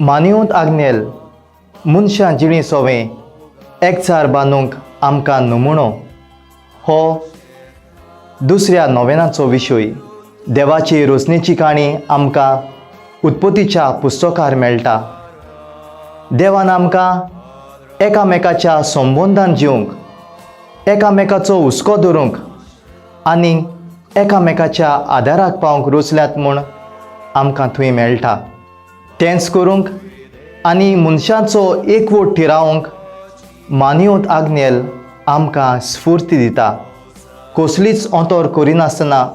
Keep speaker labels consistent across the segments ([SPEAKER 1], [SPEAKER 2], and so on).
[SPEAKER 1] मानियोत आग्नेल मनशां जिणी सोवें एकचार बांदूंक आमकां नमुणो हो दुसऱ्या नोवेनाचो विशय. देवाची रोसणेची काणी आमकां उत्पत्तीच्या पुस्तकार मेळटा. देवान आमकां एकामेकाच्या संबंदान जिवंक, एकामेकाचो हुस्को धरूंक आनी एकामेकाच्या आदाराक पावंक रोचल्यात म्हूण आमकां थंय मेळटा. तेंच करूंक आनी मनशाचो एकवट थिरावंक मानियोत आग्नेल आमकां स्फूर्ती दिता. कसलीच अंतर करिनासतना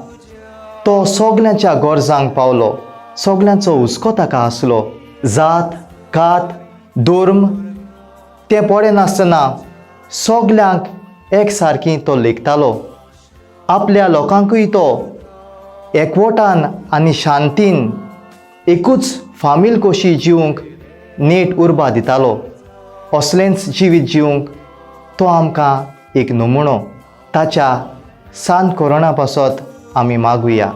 [SPEAKER 1] तो सगल्यांच्या गरजांक पावलो. सगल्यांचो हुस्को ताका आसलो. जात, कात, धर्म तें पळयनासतना सगल्यांक एक सारकी तो लेखतालो. आपल्या लोकांकूय तो एकवटान आनी शांतीन एकूच फामील कशी जिवंक नेट उर्बा दितालो. असलेंच जिवीत जिवंक तो आमकां एक नमुणो. ताच्या सांत कोरोना पासत आमी मागुया.